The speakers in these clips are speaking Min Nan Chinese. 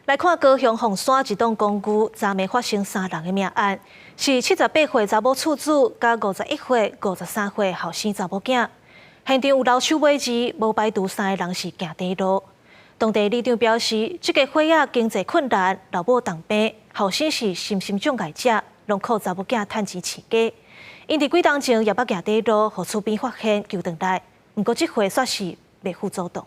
來看高雄鳳山一棟公寓，昨暝發生三人的命案，是78歲查某厝主佮51歲、53歲後生查某囝。現場有留手尾字，無排除三个人是行短路。當地里長表示，這家伙仔經濟困難，老母重病，後生是身心障礙者，攏靠查某囝趁錢飼家。𪜶佇幾冬前也捌行短路，予厝邊發現救轉來，毋過這回煞是袂負主動。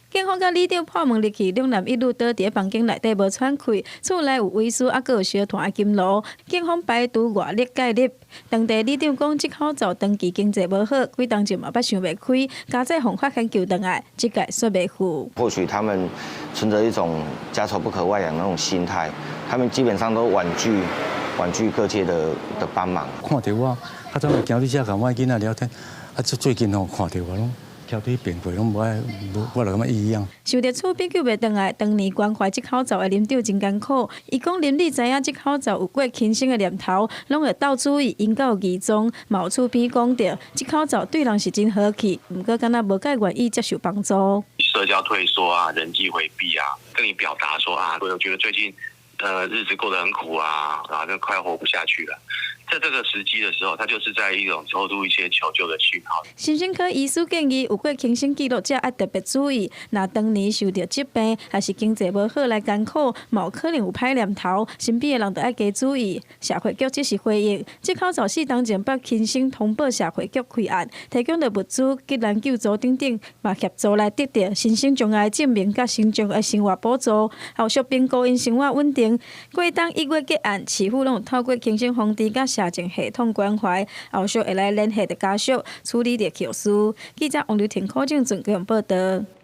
警方佮里長破門入去，兩男一女倒佇房間內底無喘氣，厝內有遺書，猶閣有燒炭的金爐。警方排除外力介入。當地里長講，這口罩長期經濟無好，幾冬前嘛捌想袂開，佳哉予發現救轉來，這屆煞袂赴。或許他們存著一種家醜不可外揚那種心態，他們基本上都婉拒各界的幫忙。看著我，較早會行佇遮共我囡仔聊天，啊，這最近吼看著我攏徛佇彼邊過，攏無愛，無我就感覺異樣。受著厝邊救袂轉來，當年關懷這口罩的林長真艱苦。伊講鄰里知影這口罩有過輕生的念頭，攏會鬥注意𪜶敢有異狀。嘛有厝邊講著，這口罩對人是真和氣，毋過敢若無蓋願意接受幫助。社交退縮啊，人際迴避啊，跟你表達說啊，我覺得最近日子過得很苦啊，啊，就快活不下去了。在這個時機的時候，他就是在一種抽出一些求救的訊號。精神科醫師建議，有過輕生記錄者愛特別注意，若當年受著疾病，還是經濟無好來艱苦，嘛有可能有歹念頭，身邊的人著愛加注意。社會局這時回應，這口罩4冬前捌輕生通報社會局開案，提供著物資、急難救助等等，嘛協助來得著身心障礙證明佮身障的生活補助，後續評估𪜶生活穩定。過冬1月結案，市府攏有透過輕生防治佮社政系統關懷，後續會來聯繫著家屬處理著後事。記者王劉婷、柯正俊報導。